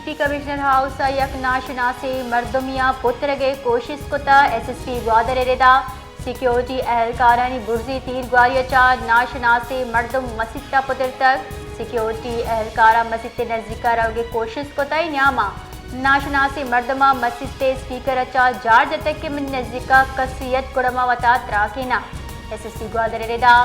Deputy commissioner house ءَ یک ناشناسیں مردمے ءِ پترگ ءِ کوشست کتگ۔ ایس ایس پی گوادر ءِ ردا سیکیورٹی اہلکارانی برزی تیرگواری ءَ چہ ناشناسیں مردم مسیت ءَ پترتگ۔ سیکیورٹی اہلکاراں مسیت ءِ نزیک ءَ روگ ءِ کوشست کتگ، اے نیام ءَ ناشناسیں مردم ءَ مسیت ءِ اسپیکر ءَ چہ جار جتگ کہ منی نزیک ءَ کسے ات گڑا ما وتا تراکیناں۔ ایس ایس پی گوادر ءِ ردا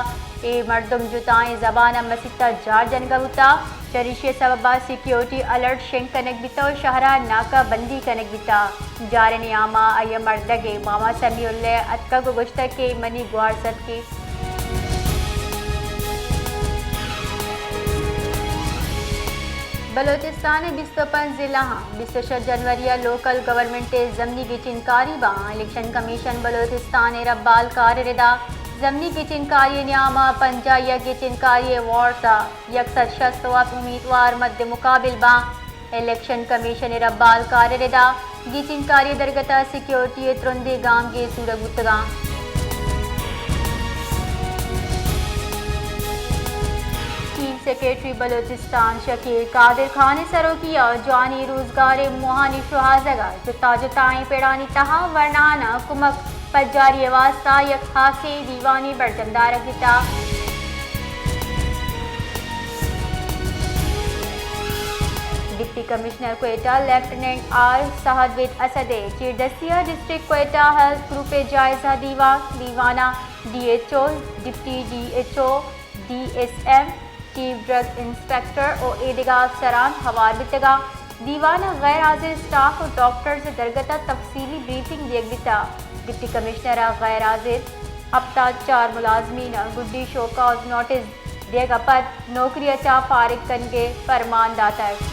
اے مردم جتائیں زبان ءَ مسیت ءَ جار جنگ ءَ بوتگ۔ چریشی ءِ سبب ءَ سیکیورٹی الرٹ شنگ کنگ بیتگ ءُ شہر ءَ ناکہ بندی کنگ بیتگ۔ جار ءِ نیام ءَ آئی ءِ مردگ ءِ ماما سمیع اللہ اتکگ ءُ گوشتگ کہ منی گوار سدکے۔ بلوچستان ءِ بیست ءُ پنچ ضلع آں، بیست ءُ شش جنوری ءَ لوکل گورنمنٹ ءِ ضمنی گچینکاری باں۔ الیکشن کمیشن بلوچستان ءِ ربال کار ءِ ردا ضمنی گچینکاری ءِ نیام ءَ پنجاہ یک گچینکاری ءِ وارڈز ءَ یک سد شست ءُ ہپت امیدوار مد مقابل باں۔ الیکشن کمیشن ءِ ربال کار ءِ ردا گچینکاری ءِ درگت ءَ سیکیورٹی ءِ ترندیں گامگیج زورگ بوتگ اَنت۔ چیف سیکرٹری بلوچستان شکیل قادر خان ءِ سروکی ءَ جوانی روزگار ءِ موہانی شوہازگ ءَ جتا جتائیں پڑانی تہا ورنایاناں کمک پجاری ءِ واستہ یک ہاسیں دیوانے برجم دارگ بیتگ۔ Deputy commissioner Quetta lieutenant R سہدویت اسد ءِ چیردستی ءَ ڈسٹرکٹ کوئٹہ ہیلتھ گروپ ءِ جائزہ دیوان، دیوان ءَ D H O, deputy D H O, D S M, chief drug inspector ءُ ایدگہ افسران ہوار بیتگ اَنت۔ دیوان ءَ غیر حاضر اسٹاف ءُ ڈاکٹرز ءِ درگت ءَ تفصیلی بریفنگ دیگ بیتگ۔ ڈپٹی کمشنر ءَ غیر حاضر ہپتاد چار ملازمین ءَ گڈی شو کاز نوٹس دیگ ءَ پد نوکری ءَ چہ فارغ کنگ ءِ پرمان داتگ۔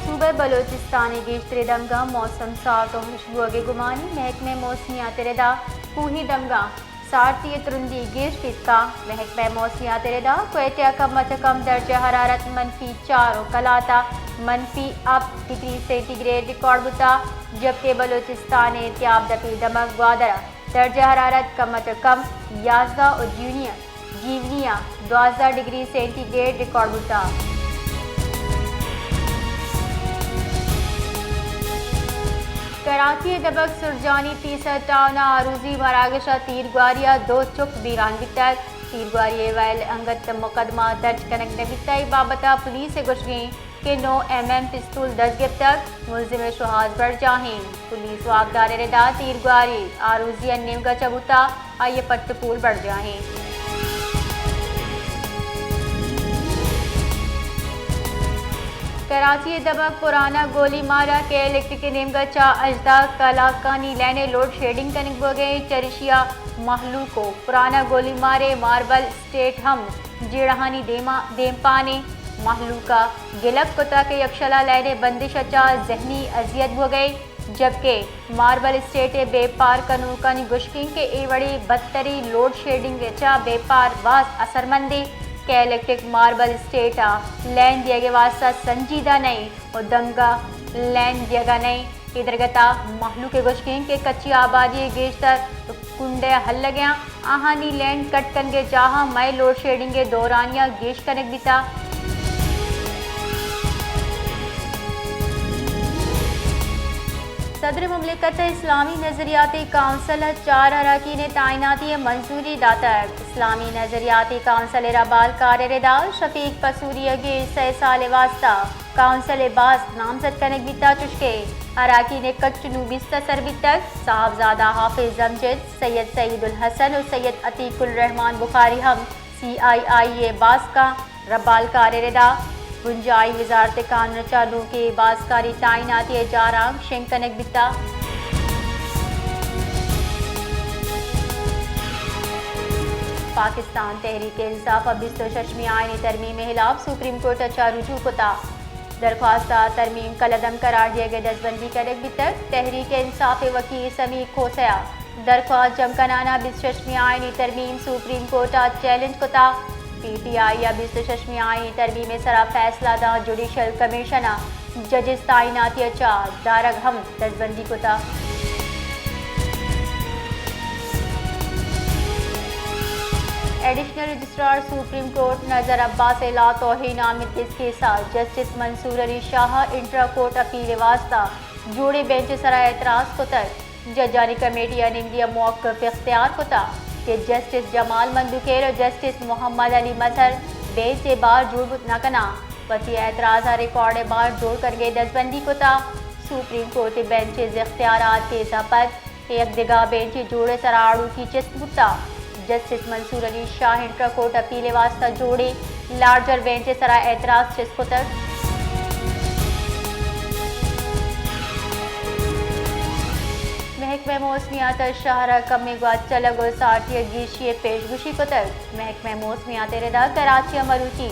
صوبہ بلوچستان ءِ گیشتریں دمگاں موسم سارد ءُ ہشک بوگ ءِ گمانی، محکمہ موسمیات ءِ ردا کوہی دمگاں سارتی ءِ ترندی گیش بیت۔ محکمہ موسمیات ءِ ردا کوئٹہ ءَ کم ءَ چہ کم درجہ حرارت منفی چار ءُ کلات ءَ منفی Hapta degree centi grade record بوتگ، جبکہ بلوچستان ءِ تیاب دپی دمگ گوادر ءَ درجہ حرارت کم ءَ چہ کم یازدہ ءُ جیونی ءَ، جیونی ءَ دوازدہ ڈگری سینٹی گریڈ ریکارڈ بوتگ۔ کراچی ءِ دمگ سرجانی پیسر ٹاؤن ءَ آروزی مراگش ءَ تیرگواری ءَ دو چک بیران بیتگ۔ تیرگواری ءِ ویل انگت مقدمہ درج کنگ نہ بیتگ۔ اے بابت ءَ پولیس ءِ گوشگ اِنت کہ نو ایم ایم پستول دست گپتگ، ملزم ءِ شوہاز برجاہ اِنت۔ پولیس واکدار ءِ ردا تیرگواری آروزی ءِ نیمگ ءَ چہ بوتگ، آئی ءِ پٹ ءُ پول برجاہ اِنت۔ کراچی ءِ دمگ پرانا گولی مارا کے الیکٹرک ءِ نیمگ ءَ چہ ہژدہ کلاکانی لین ءِ لوڈ شیڈنگ کنگ بوگ ءَ اِنت، چریشی ءَ مہلوک ءُ پرانا گولی مار ءِ ماربل اسٹیٹ ہم جیڑہانی دیما، دیمپان اِنت۔ مہلوک ءَ گلگ کتگ کہ یکشلا لین ءِ بندش ءَ چہ ذہنی اذیت بوگ ءَ اِنت، جبکہ ماربل اسٹیٹ ءِ بیپار کنوکانی گوشگ اِنت کہ اے وڑیں بدتریں لوڈ شیڈنگ ءَ چہ بیپار باز اثرمند اِنت۔ کے الیکٹرک ماربل اسٹیٹ ءَ لین دیگ ءِ واستہ سنجیدہ نہ اِنت ءُ دمگ ءَ لین دیگ ءَ نہ اِنت۔ اے درگت ءَ مہلوک ءِ گوشگ اِنت کہ کچی آبادی ءِ گیشتر کنڈ ءِ ہلگ ءَ آہانی لین کٹ کنگ ءِ جاہ ءَ مئے لوڈ شیڈنگ ءِ دورانیہ گیش کنگ بیتگ۔ صدر مملکت ءَ اسلامی نظریاتی کونسل ءَ چار اراکین ءِ تعیناتی ءِ منظوری داتگ۔ اسلامی نظریاتی کونسل ءِ ربال کار ءِ ردا شفیق پسوری ءَ گیش سئے سال ءِ واستہ کونسل ءِ باسک نامزد کنگ بیتگ، چوشکہ اراکین ءِ کچ نوں بیست ءَ سر بیتگ۔ صاحبزادہ حافظ امجد، سید سعید الحسن ءُ سید عتیق الرحمن بخاری ہم سی آئی آئی ءِ باسکاں۔ ربال کار ءِ ردا بنجاہی وزارت کانون ءَ چہ نوکیں باسکانی تعیناتی ءِ جارانک شنگ کنگ بیتگ۔ پاکستان تحریک انصاف ءَ بیست ءُ ششمی آئینی ترمیم ءِ ہلاپ سپریم کورٹ ءَ چہ رجوع کتگ۔ درخواست ءَ ترمیم کلعدم قرار دیگ ءِ دزبندی کنگ بیتگ۔ تحریک انصاف ءِ وکیل سمیر کھوسہ ءَ درخواست جم کنان ءَ بیست ءُ ششمی آئینی ترمیم سپریم کورٹ ءَ چیلنج کتگ۔ پی ٹی آئی ءَ بیست ءُ ششمی آئینی ترمیم ءِ سرا فیصلہ داں جوڈیشل کمیشن ءَ ججز تعیناتی ءَ چہ دارگ ہم دزبندی کتگ۔ ایڈیشنل رجسٹرار سپریم کورٹ نذر عباس ءِ لا توہین آمیدگس کیس ءَ جسٹس منصور علی شاہ ءَ انٹرا کورٹ اپیل ءِ واستہ جوڑیں بینچ ءِ سرا اعتراض کتگ۔ ججانی کمیٹی ءَ نمدی ءَ موقف اختیار کتگ کہ جسٹس جمال مندوخیل ءُ جسٹس محمد علی مظہر بینچ ءِ بار جوڑ بوت نہ کناں، وتی اعتراض ءَ ریکارڈ ءِ بار جوڑ کنگ ءِ دزبندی کتگ۔ سپریم کورٹ ءِ بینچ ءِ اختیارات کیس ءَ پد یک دگہ بینچ ءِ جوڑ ءِ سرا آڑوکی چست بوتگ۔ جسٹس منصور علی شاہ انٹرا کورٹ اپیل ءِ واستہ جوڑیں لارجر بینچ ءِ سرا اعتراض چست کتگ۔ محکمہ موسمیات ءَ شہر ءَ کمیں گوات چلگ ءُ سارتی ءَ گیشی ءِ پیشگوشی کتگ۔ محکمہ موسمیات ءِ ردا کراچی ءَ مروچی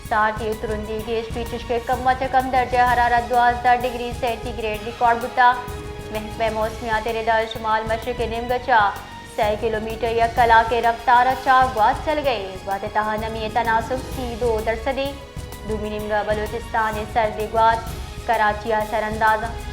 سارتی ءِ ترندی گیش بیت، چوشکہ کم ءَ چہ کم درجہ حرارت دوازدہ ڈگری سینٹی گریڈ ریکارڈ بوتگ۔ محکمہ موسمیات ءِ ردا شمال مشرق ءِ نیمگ ءَ چہ سئے کلومیٹر یک کلاک ءِ رفتار ءَ چہ گوات چلگ ءَ اِنت۔ گوات ءِ تہا نمی ءِ تناسب سی دو درسد اِنت۔ دومی نیمگ ءَ بلوچستان ءِ سردیں گوات کراچی ءَ سرانداز اَنت۔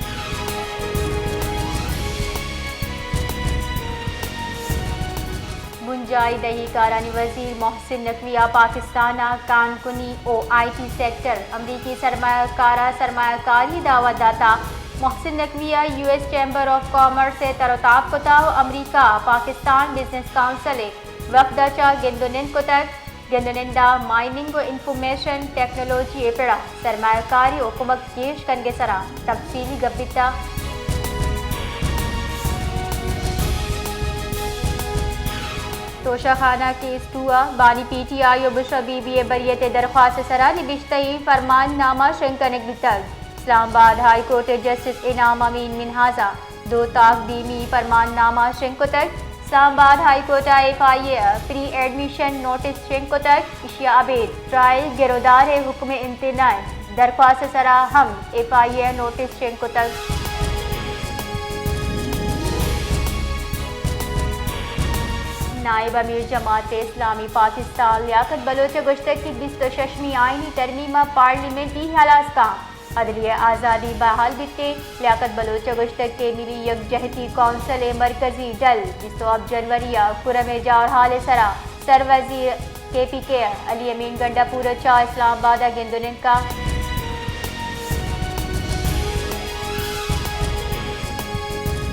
بنجاہی دہی کارانی وزیر محسن نقوی ءَ پاکستان ءَ کان کنی ءُ آئی ٹی سیکٹر، امریکی سرمایہ کار ءَ سرمایہ کاری دعوت داتگ۔ محسن نقوی ءَ U S chamber of commerce ءَ تر ءُ تاب کتگ ءُ امریکہ پاکستان بزنس کونسل ءِ وفد ءَ چہ گند ءُ نند کتگ۔ گند ءُ نند ءَ مائننگ ءُ انفارمیشن ٹیکنالوجی ءِ پڑ ءَ سرمایہ کاری ءُ کمک گیش کنگ ءِ سرا تفصیلی گپ بیتگ۔ توشہ خانہ کیس ٹو ءَ بانی پی ٹی آئی ءُ بشرا بی بی ءِ بریت ءِ درخواست ءِ سرا نبشتہی پرمان نامہ شنگ کنگ بیتگ۔ اسلام آباد ہائی کورٹ ءِ جسٹس انعام امین منہاز ءَ دو تاکدیمی پرمان نامہ شنگ کتگ۔ اسلام آباد ہائی کورٹ ءَ ایف آئی اے ءِ پری ایڈمیشن نوٹس شنگ کتگ، ایشی ءَ ابید ٹرائل گرودار ءِ حکم امتناع ءِ درخواست ءِ سرا ہم ایف آئی اے ءَ نوٹس شنگ کتگ۔ نائب امیر جماعت اسلامی پاکستان لیاقت بلوچ ءَ گوشتگ کہ بیست ءُ ششمی آئینی ترمیم ءَ پارلیمنٹ ای ہلاس کن عدلیہ ءِ آزادی بحال بیت۔ لیاقت بلوچ ءَ گوشتگ کہ ملی یکجہتی کونسل ءِ مرکزی ڈل بیست ءُ ہپت جنوری ءَ کرم ءِ جارحال ءِ سرا سروزیر کے پی کے علی امین گنڈا پور ءَ چہ اسلام آباد ءَ گند ءُ نند کنت۔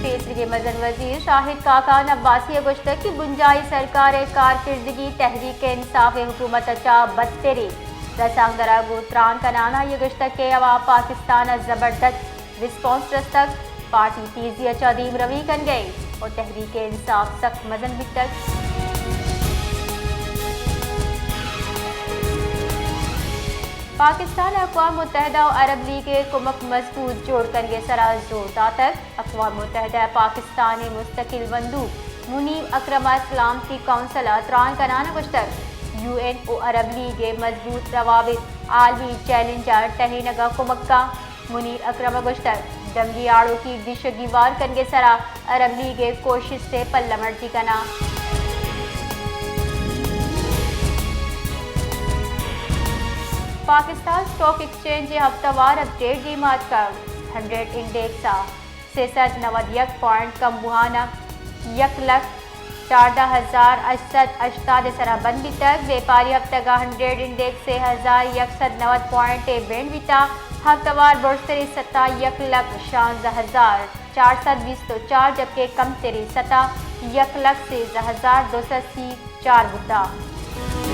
پیسریگیں مزن وزیر شاہد خاقان عباسی ءَ گوشتگ کہ بنجاہی سرکار ءِ کارکردگی تحریک انصاف ءِ حکومت ءَ چہ بدتر اِنت۔ رسانکدر ءَ گوں تران کنان ءَ آئی ءَ گوشتگ کہ عوام پاکستان ءَ زبردست ریسپانس رستگ، پارٹی تیزی ءَ چہ دیمروی کنگ ءَ اِنت ءُ تحریک انصاف سک مزن بیتگ۔ پاکستان ءَ اقوام متحدہ ءُ عرب لیگ ءِ کمک مضبوط جوڑ کنگ ءِ سرا زور داتگ۔ اقوام متحدہ ءِ پاکستان ءِ مستقل مندوب منیر اکرم ءَ سلامتی کونسل ءَ تران کنان ءَ گوشتگ، یو این ءُ عرب لیگ ءِ مضبوط روابط عالمی چیلنج ءَ ٹہینگ ءَ کمک کنت۔ منیر اکرم ءَ گوشتگ، ڈنگی آڑوکی گیش ءُ گیوار کنگ ءِ سرا عرب لیگ ءِ کوشست ءِ پلہ مرچی کناں۔ پاکستان اسٹاک ایکسچینج ءِ ہفتہ وار اپ ڈیٹ دیما اتکگ۔ ہنڈریڈ انڈیکس ءَ سئے سد نود یک پوائنٹ کم بوھان ءَ یک لکھ چاردہ ہزار ہشت سد ہشتاد ءِ سرا بند بیتگ۔ بیپاری ہفتگ ءَ ہنڈریڈ انڈیکس سئے ہزار یک سد نود پوائنٹ ءِ بین بیتگ۔ ہفتہ وار برزتریں سطح یک لکھ شانزدہ ہزار چار سد بیست ءُ چار، جبکہ کمتریں سطح یک لکھ سیزدہ ہزار دو سد سی چار بوتگ۔